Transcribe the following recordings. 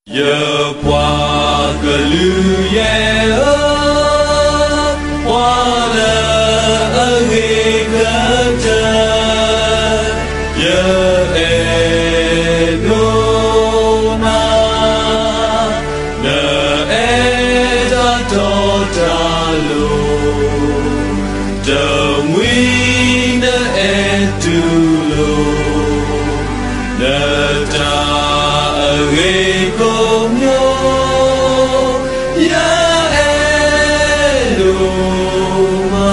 ယပှၤကလုာ်ယဲၢ်ဧၢ, ပှၤလၢအဂ့ၤကတၢၢ်, ယအဲၣ်ဒိးနၤ, နအဲၣ်တၢ်တီတၢ်လိၤ, တမှံၤနအဲၣ်တူၢ်လိာ် နတၢ်အဂ့ၤကိးမံၤ, ယအဲၣ်ဒိးမး.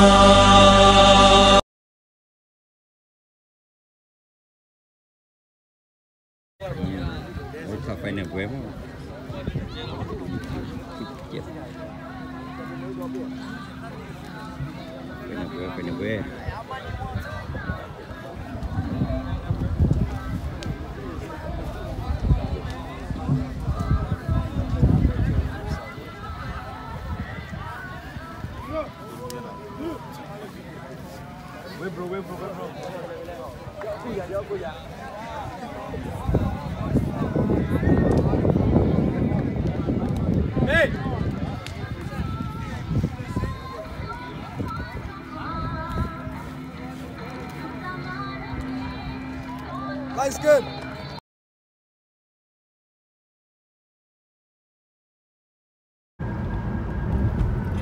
Life's good.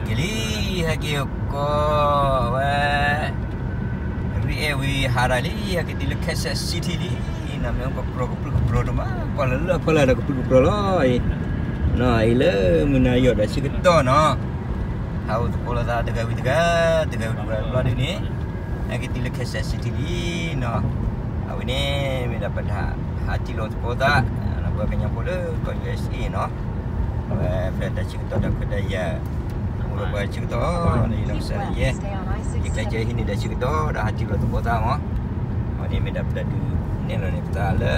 က့ၤလံ ဟဲက့ၤကီးဝဲ ရံအဲၣ်ဝံၤ ဟးထီၣ်လံ ဟဲက့ၤတုၤလၢ Kansas City လံ နီၢ် မ့ၢ်ကပြီၤကပြုၢ်ကပြီၤတမး ကွၢ်လၢလၢဖီလာ်ဒီးကပြုၢ်ကပြီၤလီၤအံၤ နီၢ် အံၤလၢမုၢ်နၤယီၢ်ဒီးဆၢကတီၢ်နီၢ် ဟးအိၣ်သကိးလိာ်သးတဂၤဝံၤတဂၤ တဂၤဝံၤတဂၤဘျီဒ်န့ၣ် ဟဲက့ၤတုၤလၢ Kansas City လံနီၢ် အဝဲန့ၣ် မ့ၢ်ဒၣ်ပတၢ်ဟးထံၣ်လိာ်သကိးသး ပှၤကညီဖိလၢကီၢ် ယူၢ်အ့ၣ်စ့ၣ်နီၢ် အဝဲဖဲတၢ်ဆၢကတီၢ်တၢ်ခွဲးတၢ်ယာ် အိၣ်ဒီးပှၤဆၢကတီၢ် ယနီၢ်ကစၢ်ဒၣ်ယဲ ယကျဲးစၢးဟံးန့ၢ်တၢ်ဆၢကတီၢ်ဒီးဟးထံၣ်လိာ်သကိးသးမး အဝဲန့ၣ်မ့ၢ်ဒၣ်ပတၢ်ဒုးနဲၣ်လီၤန့ၢ်ပသးလၢ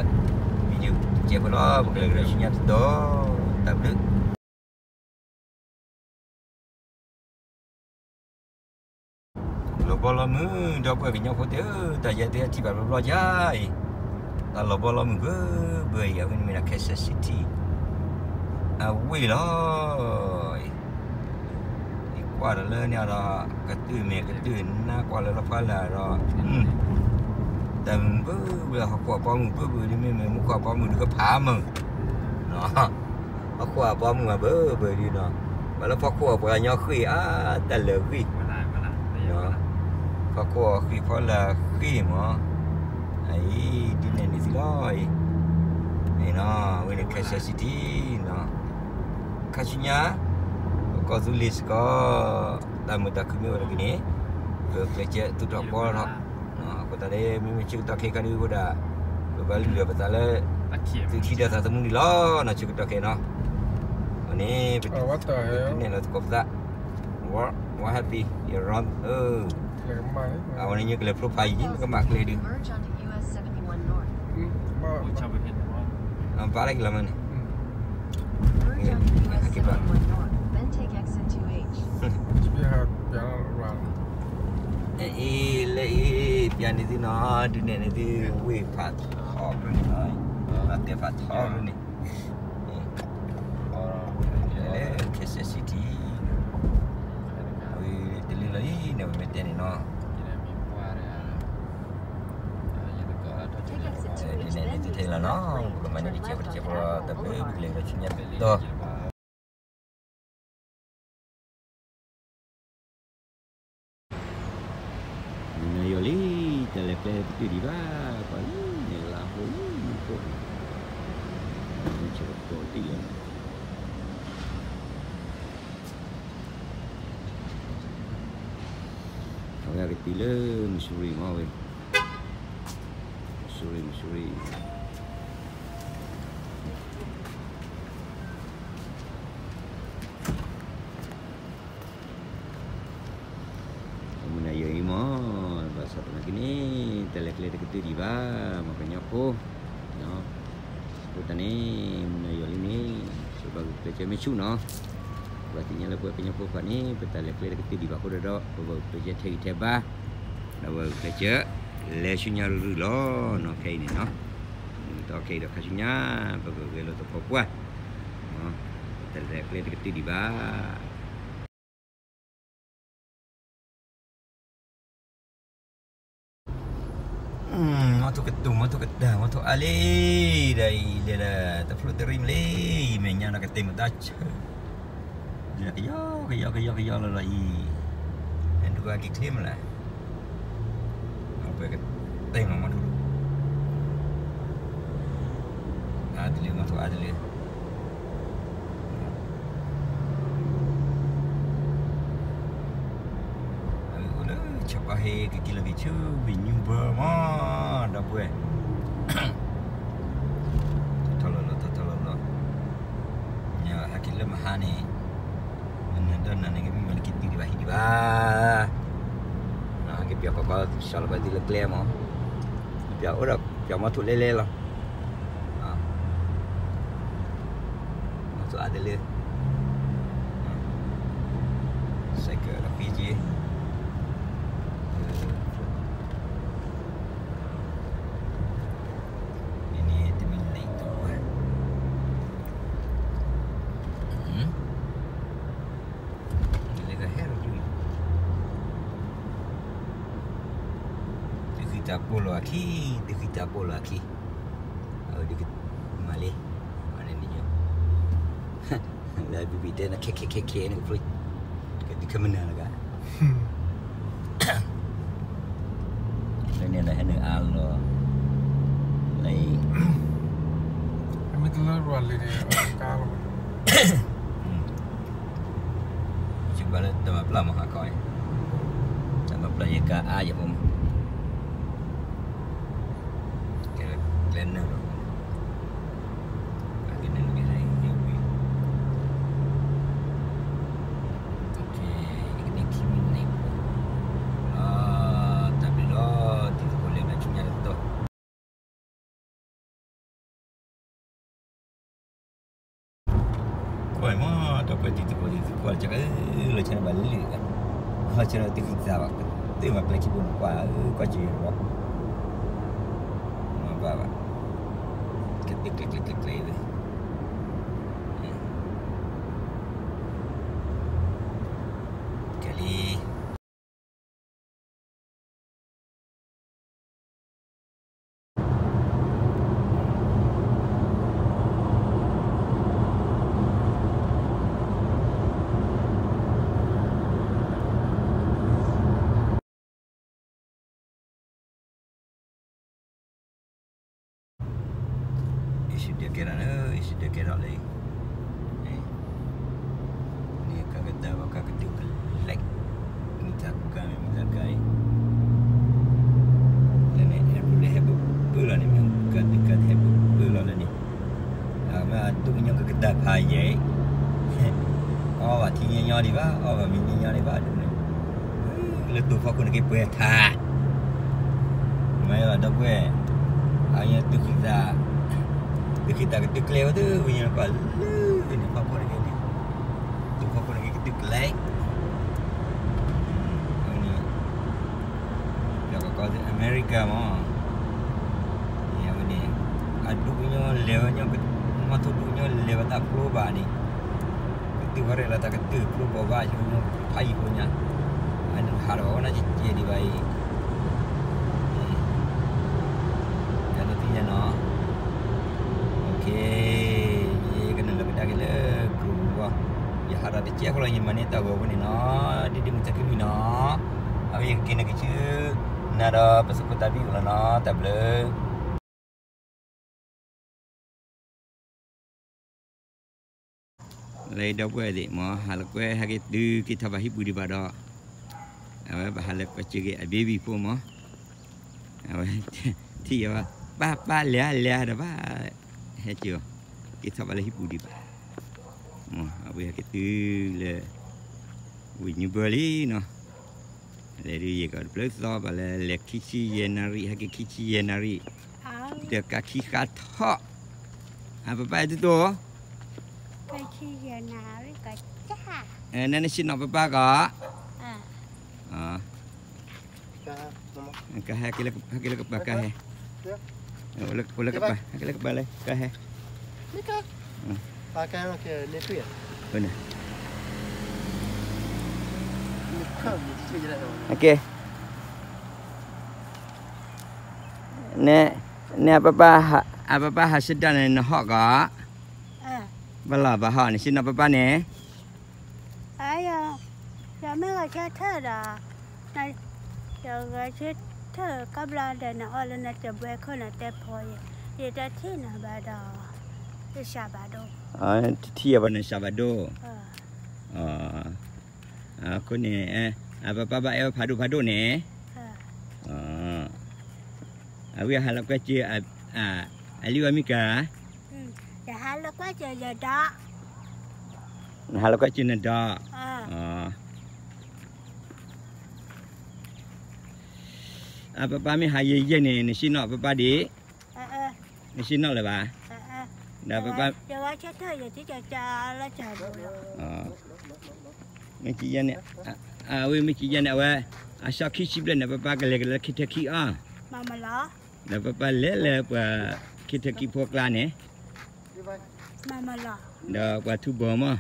video တကဲးဖိလီၤ ပကလဲၤကဒီးဆူညါတတီၤ တၢ်ဘျုး လီၤဘီလီၤမုၢ် ဒီပုၢ်ဝဲၢ်ကညီဖိသ့ၣ်ဧၢ, တၢ်ယဲၢ်သ့ၣ်ထံၣ်ဘၣ်ဘျီဘျီယါအံၤ, တၢ်လီၤဘီလီၤမုၢ်ဘၢဘၢအံၤ အဝဲန့ၣ်မ့ၢ်ဒၣ် Kansas City အဝ့ၢ်လီၤအံၤ, ယကွၢ်ဒီးလၢန့ၣ်ဒီး ကတၢၢ်မ့ၢ်ကတၢၢ်နါကွၢ်လၢလီၤဖးလၢဒီး တၢ်မုၢ်ဘၢဘၢ ဟီၣ်ခိၣ်အပှၤမုၢ်ဘၢဘၢဒ်မ့မ့ၢ်မူခိၣ်အပှၤမုၢ်ဒုးကဖးမုၢ် ဟီၣ်ခိၣ်အပှၤမုၢ်အဘၢဘၢဒ်နီၤ, ပှၤလၢဖီခိၣ်အပှၤကညီဃ့ၢ်အါ တၢ်လၢာ်ဃ့ၢ်, ဖီခိၣ်အဃ့ၢ်ဖီလာ်ဃ့ၢ်မး, အံၤ ဒ်န့ၣ်န့ၣ်သုလီၤအံၤ, အံၤနီၤ အဝဲန့ၣ် Kansas City နီၤ, ခါဆူညါ ပကီၢ်သူလ့ၤစ့ၢ်ကီး တၢ်မုာ်တၢ်ခုၣ်မ့ၢ်အိၣ်တက့ၢ်န့ၣ် ပကျဲးစၢးသူၣ်ထီၣ်ပီထီၣ် အဃိသတးန့ၣ် မ့မ့ၢ်ဆၢကတီၢ်ခဲအံၤခါဒုးအိၣ်ဒၣ် ပဘၣ်လုၢ်လၢပသးလၢ သုထံၣ်ဒီးသးသမူန့ၣ်လီၤနီၤ ဆၢကတီၢ်ခဲအံၤနီၤ, အန့ၣ် ပဒုးနဲၣ်လီၤသကိးပသး What, what happened? You're wrong. အဝဲန့ၣ် ညိကလဲၤဖျိဖးယံၤ နကမၤကျဲဒုး ဘၣ်လၢကလီၤမးန့ၣ် အ့ လၢအံၤ ပျးန့ၢ်သုနီၤ ဒုးနဲၣ်န့ၢ်သု ဝ့ၢ်ဖးထီဘိန့ၣ်, အကဲဖးထီဘိန့ၣ်, လၢ Kansas City, ဝ့ၢ်တလၢလီၤလံန့ၣ် ပမ့ၢ်တဲန့ၣ်နီၤ, ဒုးနဲၣ်န့ၢ်သုထဲလီၤနီၤ, ပကမၤန့ၢ်တစဲးဖိတစဲးဖိလီၤ တၢ်ဘျုး ပကလဲၤကဒီးဆူညါတတီၤ မုၢ်နၤယီၢ်လံ, တၢ်လဲၤကျဲတကတၢၢ်ဒံးဘၣ်, ပှၤလၢန့ၣ်လၢဟိလၢမူခိၣ်, ဆၢကတီၢ်တံၢ်လီၤ, အဝဲအကတုၤလၢ Missouri မးဝဲ, Missouri, Missouri. မုၢ်နၤယီၢ်အံၤမး, ဘၣ်ဆၣ်သနာ်က့န့ၣ် တၢ်လဲၤကျဲတကတၢၢ်ဒံးဘၣ်, မ်ကညီဖိ, အဃိသတးန့ၣ် မုၢ်နၤယီၢ်လံန့ၣ် ပဘၣ်ဂုာ်ကျဲးစၢးမ့ၢ်ဆူၣ်နီၤ, ပဘၣ်သ့ၣ်ညါလၢပှၤကညီဖိတဖၣ်န့ၣ် ပတၢ်လဲၤကျဲတကတၢၢ်ဒံးဘၣ်အဃိဒီး ပဘၣ်ဂုာ်ကျဲးစၢးထဲးဂံၢ်ထဲးဘါ, ဒီးပဘၣ်ဂုာ်ကျဲးစၢး လဲၤဆူညါရုၢ်ရုၢ်လီၤနီၤ, ခဲအံၤန့ၣ်နီၤ, မုၢ်တနံၤခဲအံၤဒီးခါဆူညါ ပကဂဲၤလိာ်သကိးပှၤ, တလဲၤကျဲတကတုၤဒံးဘၣ်. မီထိၣ်ကတိၤမီထိၣ်ကတၢၢ်မီထိၣ်အါလံ, ဒီးအံၤလဲၤဒီး တဖျိတရံမ့ၢ်လံ, မဲာ်ညါဒီးကတဲာ်မတၤဆၢ, ကယီကယီကယီကယီလီၤလီၤအံၤ, ဒုးအက့ၤချ့မးလဲၣ်, ပကတဲာ်မီထိၣ်, အါတလၢမီထိၣ်အါတလၢ အိၣ်လၢ ဆၢပှၤဟ့ၣ်ကက့ၤလီၤက့ၤဆူ ဝ့ၢ်ညူဘၢမး ဒီပုၢ်ဝဲၢ်, ထီၣ်လီၤလီၤ ထီၣ်ထီၣ်လီၤလီၤ, ဟဲက့ၤလၢမဟါန့ၣ်, နနၤဒီးနၤန့ၣ် ကမ့ၢ်မၤလၢက့ၤတုၤဒံးဘၣ်ဟံၣ်ဒံးဘၣ်, ဟဲက့ၤပၠီၤကီကီ စှၤလီၤဘၣ်သုလၢကျဲမး, ပၠီၤအိၣ်ဒီးပၠီၤမီထိၣ်လဲလဲလီၤ. မီထိၣ်အါတလၢ, စဲးကၢးဒီးဃ့က့ၤ, န့ၣ်တမ့ၢ်လံတဝဲ, လၢကဟဲလီၤဒုး, သုဃံတၢ်ပိာ်လီၤအခံ, သုဃံတၢ်ပိာ်လီၤအခံ, အဝဲဒုးကမၤလံ, မၤန့ၣ်န့ၣ်ညါ, လၢဘံဘံတဲနၤ ခဲခဲခဲခဲန့ၣ်ကဖျိ, ကဒုးခဲမနၤလၢက, လၢန့ၣ်လၢဟဲနုာ်အါလီၤ, လၢအံၤ, မ့ၢ်တလၢရၤလံၤန့ၣ် ကါလီၤ, ယဘၣ်လၢတမၤပျၢ်မၤဟးကီ, တမၤပျၢ်ယကအါယဖိမး, ကဲလၢနၢၤလီၤ, ကဲနၢၤလီၤကဲနၢၤလီၤ, ယကန့ၢ်ခံမံၤန့ၣ်, တၢ်ဘျုးလီၤ, တံၤသကိးလၢနၤဆူညါတတီၢ် ကွၢ်မး ဒီပုၢ်ဝဲၢ်တံၤသကိး တံၤသကိး ကၢလီၤဆဲန့ၣ်ဘၣ်လၢာ်, လီၤဆဲန့ၣ်တဃံသးဘၣ်, တမၤပျဲခံဘိန့ၣ်ကွၢ်, ကွၢ်စၢၤယၤလီၤ, မၤဘၣ်ဘၣ်, ကဲကျဲကျဲကျဲကျဲဝဲ, ကဲလံ ယစံးဒၢကဲထီၣ်လၢ, ယစံးဒၢကဲထီၣ်လၢ, န့ၣ်ကကတၢၢ်ဘၣ်ကကတုာ်ကလဲၣ်, မုၢ်တၢ်ကါမ့ၢ်မုၢ်တၢ်ကါအံၤ, လၢန့ၣ်အဲၣ်ပူၤလၢဟဲပူၤပူၤလီၤန့ၣ် မ့ၢ်ကတုာ်ကါတဟဲပူၤပူၤလီၤလၢန့ၣ်, အမ့ၢ်အဒိၣ်ကညီကကတၢၢ်ဖးယံၤ, အီဘၣ်ထံညီညီဒံးဘၣ်, အီဘၣ်မံၤညီညီဒံးဘၣ်ဒ်န့ၣ်, လၢတိၤဖီခိၣ်န့ၣ်က့ၤပှဲၤထး မ့ၢ်ဒီပုၢ်ဝဲၢ်, အသုဃံသး, သုဃံသးကတုာ်ကျဲဝဲသုဝံၤညီကွၢ်လၢန့ၣ် ဖီခိၣ်န့ၣ်က့ၤ, သုဖီခိၣ်န့ၣ်က့ၤကတုာ်ကျဲ, အဝဲန့ၣ်, ပျီကီကီသုအမဲရကၤမး, အဝဲန့ၣ်, အဒိၣ်ကညီလဲၤဝဲညီ, မီထိၣ်ဒိၣ်ကညီလဲၤဝဲတၢ်ဖျိဘၣ်န့ၣ် ကတုာ်ဝဲရဲၣ်လီၤတၢ်ကတုာ်ဖျိဘီဘၣ်ဆူညါ, ဖးယံၤဖိညါ, အဒုးဟးထီၣ်ဝဲနီၢ်ကဲကဲဒံးဘၣ်အံၤ, တၢ်လၢသ့ၣ်ညါနီၤ, ယကနုာ်လီၤကဒါက့ၤလၢကရူၢ်ဂီၢ်, ယဟးထီၣ်တကဲဃီလီၤ ယမၤန့ၢ်တၢ်ဂီၤဖိန့ၣ်နီၤ, ဒ်ဒ်မုၢ်တၢ်ကလုၢ်နီၤ, အဝဲယကက့ၤနုာ်က့ၤဆူ, နၤဒီးပသုးခိၣ်သးဘံအိၣ်လီၤနီၤ, တၢ်ဘျုး လၢဒီပုၢ်ဝဲၢ်သ့ၣ်မ့ၢ် ဟးလၢကွဲဟဲက့ၤတုၤက့ၤထီၣ်ဘၣ်ဟံၣ်ပူၤဒံးဘၣ်ဒီး, အဝဲဘၣ်ဟးလၢကွဲစၢၤက့ၤအဘ့ဘံၣ်ဖိမ့ၢ်, အဝဲ, ထံၣ်ယၤဘၣ်, ပၢ်ပၢ်လဲၤလဲၤဒီးဘၣ်, ဟဲက့ၤအီၤ, က့ၤထီၣ်ဘၣ်လၢဟံၣ်ပူၤဒံးဘၣ်, အဝဲဟဲက့ၤတုၤလၢ, ဝံၤညူဘၢလံနီၤ, လဲၤဒုးယဲၢ်ကီးတဖျၢၣ်သီဘၣ်လဲၤ လဲၤခံဆံယဲၢ်နၣ်ရံၣ် ဟဲက့ၤခံဆံယဲၢ်နၣ်ရံၣ်, ဒီးကးခံဃါထီၣ်, အပပၢ်အဲၣ်တတိၢ်, နနဆ့ၣ်နီၤပပၢ်ကီး, ကဟဲက့ၤလၢကပၤကဟဲ, အိၣ်လၢကပၤ ဟဲက့ၤလၢကပၤလၢကဟဲ, ကဟဲ, ကဟဲ, န့ၣ်, န့ၣ်, န့ၣ်အပၢ်ပၢ်ဟး, အပၢ်ပၢ်ဟးဆၢဒၣ်န့ၣ် နဟီၣ်ကီး, ဘၣ်လီၤဘၣ်ဟီၣ် နဆ့ၣ်နီၤပၢ်ပၢ်န့ၣ် ယမ့ၢ်ဂဲၤဆၢထၢၣ်ဒီး, ယဂဲၤဆၢထၢၣ်ကဘျီဒီး နအီၣ်လၢနတဘှဲခိၣ်နတဲဖိယဲ, ယတထံၣ်နၤဘၣ်ဒီး, ယစးဘၣ်ဒိၣ်, တထံၣ်ယၤဘၣ်နစးဘၣ်ဒိၣ်, အဃိန့ၣ်, အပၢ်ပၢ်ဘၣ်အဲၣ်ဝဲဖးဒိၣ်ဖးဒိၣ်န့ၣ်, အဝဲဟးလီၤကွဲစၢၤ, အလံၣ်ဝဲမ့ၢ်ကၤ, ယဟးလီၤကွဲစၢၤယဒီး, နဟးလီၤကွဲစၢၤနဒီး, အပၢ်ပၢ်မ့ၢ်ဟးယဲၢ်ယဲၢ်န့ၣ် နဆ့ၣ်နီၤပၢ်ပၢ်ဒံး, နဆ့ၣ်နီၤလၢၤဘၣ်, ဒီးပၢ်ပၢ်, မ့ၢ်ကယဲၢ်န့ၣ်, အဝဲမ့ၢ်ကယဲၢ်န့ၣ် အဝဲ, အဆီခံဆံဘျဲၣ်န့ၣ် ပၢ်ပၢ်ကလဲၤကလၢခံထၢခံအီၤ, ဒီးပၢ်ပၢ်လဲၤလၢပှၤခံထၢခံဖိအကျါန့ၣ်, ဒီးပှၤထူဘီမး,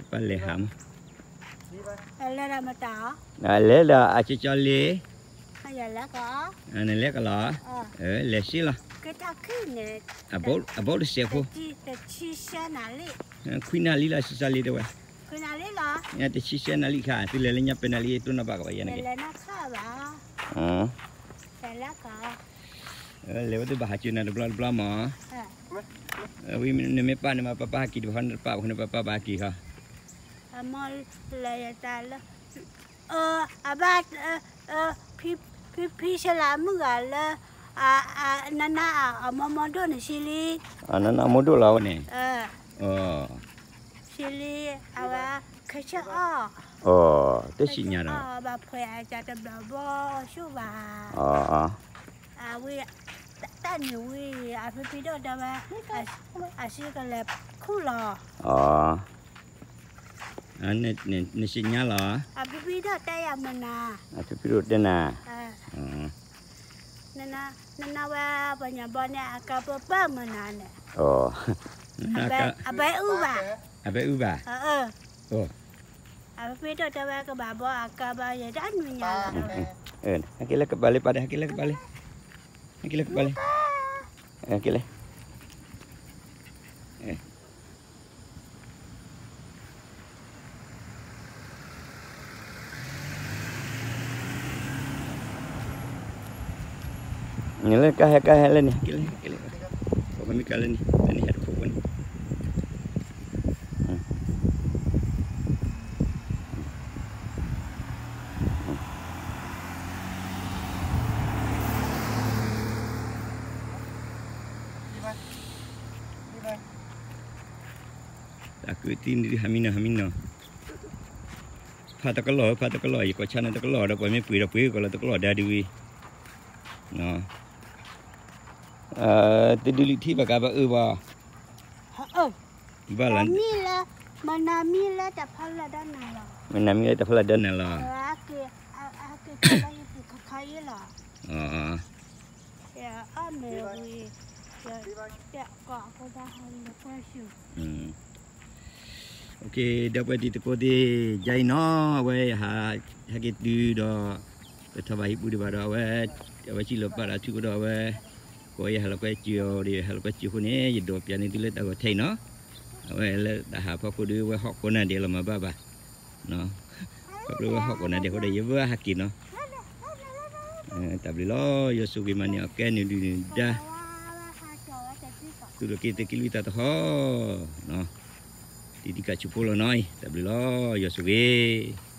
ပၢ်လဲၤဟးမး, လဲၤဒီးအကၠီကၠီလံ, နလဲၤကလီၤ, လဲၤစ့လီၤ, အဘိတစဲးဖိ, ခွံနၣ်လံလီၤ စံးစၢ်လံတဲဝဲ, တဆံဆဲနၣ်လံခါ သုလဲၤလၢညါပနၣ်လံ တိၢ်နီၣ်ဘၣ်ကဘၣ်ယဲန့ၣ်က့ၤ, လဲၤဝဲသုဘၣ်ဟးစၢၤနၤတဘျီတဘျီမး, ဝံၤနမ့ၢ်ပာ်န့ၣ်မး ပၢ်ပၢ်ဟးက့ၤတဘၣ်ဟီ နတပာ်ဘၣ်ဃိန့ၣ် ပၢ်ပၢ်ဘၣ်ဟးက့ၤဟီ, အမ့ၢ်လၢယတၢ်လၢ, အဘၣ်, ဖံဖံဆလးမုၣ်ဂၤလၢ, နနၢ်အမိၢ်မိၢ်ဒိၣ်န့ၣ်ဆံလံ, နနၢ်မိၢ်ဒိၣ်လီၤဝဲန့ၣ်, ဆံလံ, အဝဲ, ခဲဆၢအီၣ်, တစံးညါဒီး, ဘၣ်ဖှဲးအကတဘျီဘီဆူၣ်ဘၣ်, အဝဲ, တၢ်န့ၣ်ဝံၤ အဖံဖံဒိၣ်တဲဝဲ, အဆံကလဲၤခူၣ်လီၤ နစံးညါလီၤ, အဖံဖံဒိၣ်တဲယၤမနၤ, အဖံဖံဒိၣ်တဲနၤ, နနၢ်ဝဲပှၤညါဘီန့ၣ် အကါပၢပၢမနၤန့ၣ်, အဘဲအုၣ်ဘၣ်, အဘဲအုၣ်ဘၣ်, အဖံဖံဒိၣ်တဲဝဲကဘၣ်ဘီအကါဘၣ်ယဲ တၢ်နုၤညါလီၤ, ဟဲက့ၤလၢကပၤလံ ပာ်ဒဲ ဟဲက့ၤလၢကပၤလံ, ဟဲက့ၤလၢကပၤလံ, ဟဲက့ၤလၢ န့ၣ်လၢကါဟဲကါဟဲလၢန့ၣ် ဟဲက့ၤလၢ ဟဲက့ၤလၢ ပမ့ၢ်ကါလၢန့ၣ် လၢန့ၣ်ဟဲတခိၣ်ဝဲန့ၣ် တၢ်ကုၢ်တံၢ်န့ၣ်ဒုး ဟးမံနီၤ ဟးမံနီၤ, ဖးတကလီၢ် ဖးတကလီၢ် ယကိးဆါန့ၣ်တကလီၢ်ဒီး ပှၤမ့ၢ်ပှ့ၤဒီးပှ့ၤကီးလီၤတကလီၢ်ဒါဒုးဝံၤ, တဒုးလုၢ်ထံဘၣ်ကးဘၣ်အၢဘၣ်, ဘၣ်လီၤ, မနၤမံလၢတၢ်ဖီလာ်ဒီးနၤလီၤ, မနၤမံလၢတၢ်ဖီလာ်ဒီးနၤလီၤ, ဒီးပှၤတံၤသကိးသ့ၣ် ယအီၣ်မ့ၢ်ဝံၤဒီးအီၣ်မ့ၢ်ဝံၤ, အက့ၤတုၤဒီး ပထီၣ်ဘၣ်ဟံၣ်ပူၤဒံးဘၣ်ဒီး အဝဲ, အဝဲစံၣ်လီၤပာ်လီၤထူကဒီးအဝဲ, ကိးယဟးလီၤကွဲစၢၤအီၤဒီး ဟးလီၤကွဲစၢၤအဃိန့ၣ် ယဒိးပျးန့ၢ်သုလၢတၢ်ဂီၤထဲအံၤနီၤ, အဝဲလၢတၢ်ဟးဖီခိၣ်ဒီး ဝဲဟီၣ်ကိးနၤဒဲးလီၤမၤဘၣ်ဘၣ်, ခီဖျိဝဲဟီၣ်ကိးနၤဒဲးအဃိဒီး ယဝဲဟးက့ၤနီၤ, တၢ်ဘျုးလီၤ ယွၤဆိၣ်ဂ့ၤမၤန့ၢ်အီၤကဲနုာ်ဒုၣ်နုာ်ဒါ သုးလီၢ်က့ၤသ့ၣ်ကံလွံၢ်သးသဟီၣ်, တံၤတံၤကးဆူဖိလီၤနီၤအံၤ တၢ်ဘျုးလီၤ ယွၤဆိၣ်ဂ့ၤ